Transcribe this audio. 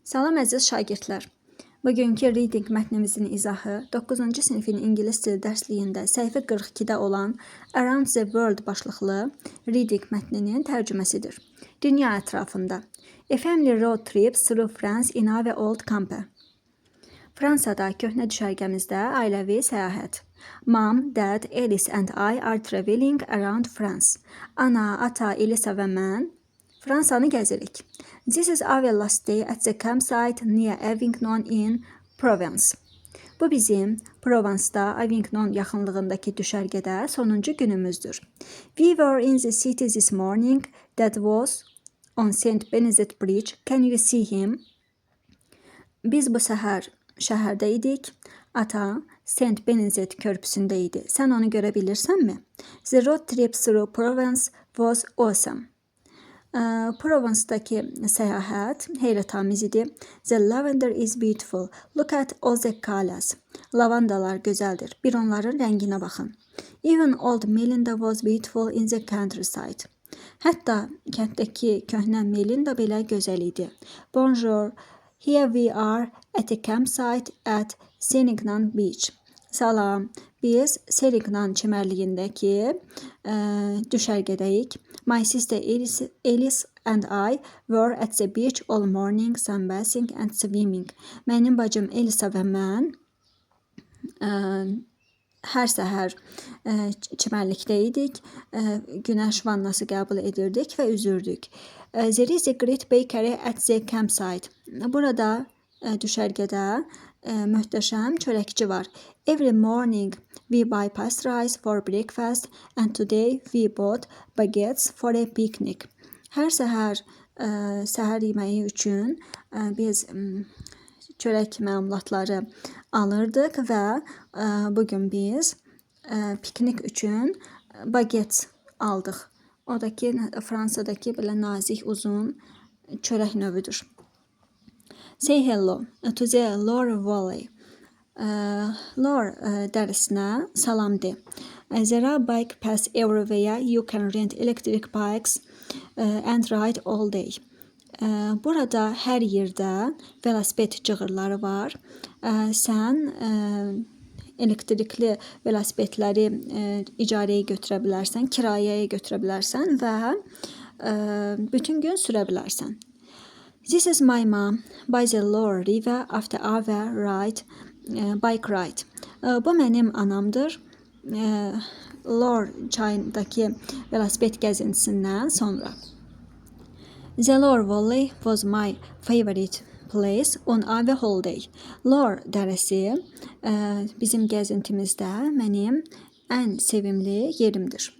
Salam, əziz şagirdlər. Bugünkü reading mətnimizin izahı 9-cu sinifin ingilis dili dərsliyində səhifə 42-də olan Around the World başlıqlı reading mətninin tərcüməsidir. Dünya ətrafında. A family road trip through France in our old camper. Fransada köhnə düşərgəmizdə ailəvi səyahət. Mom, Dad, Alice and I are traveling around France. Ana, ata, Elisa və mən Fransanı gəzirik. This is our last day at the campsite near Avignon in Provence. Bu bizim Provansda Avignon yaxınlığındakı düşərgədə sonuncu günümüzdür. We were in the city this morning. Dad was on Saint Benezet Bridge. Can you see him? Biz bu səhər şəhərdə idik. Ata Saint Benezet körpüsündə idi. Sən onu görə bilirsənmi? The road trip through Provence was awesome. Provansdakı səyahət heyrətamiz idi. The lavender is beautiful. Look at all the colors. Lavandalar gözəldir. Bir onların rənginə baxın. Even old Melinda was beautiful in the countryside. Hətta kənddəki köhnə Melinda belə gözəl idi. Bonjour. Here we are at a campsite at Sérignan Beach. Salam. Biz Serignan çimərliyindəki düşərgədəyik. My sister Alice and I were at the beach all morning, sunbathing and swimming. Mənim bacım Elisa və mən hər səhər çimərlikdə idik. Günəş vannası qəbul edirdik və üzürdük. There is a great bakery at the campsite. Burada düşərgədə möhtəşəm çörəkçi var. Every morning we buy pastries for breakfast and today we bought baguettes for a picnic. Hər səhər səhər yeməyi üçün biz çörək məmulatları alırdıq və bu gün biz piknik üçün baget aldıq. O da ki Fransadakı belə nazik, uzun çörək növüdür. Say hello to the Loire Valley. Loire dərsinə salam de. There are bike paths everywhere. You can rent electric bikes and ride all day. Burada hər yerdə velosiped cığırları var. Sən elektrikli velosipedləri icarəyə götürə bilərsən, kirayəyə götürə bilərsən və bütün gün sürə bilərsən. This is my mom by the Loire River after our bike ride. Bu mənim anamdır. Loire çayındakı velosiped gəzintisindən sonra. The Loire Valley was my favorite place on our holiday. Loire dərəsi bizim gəzintimizdə mənim ən sevimli yerimdir.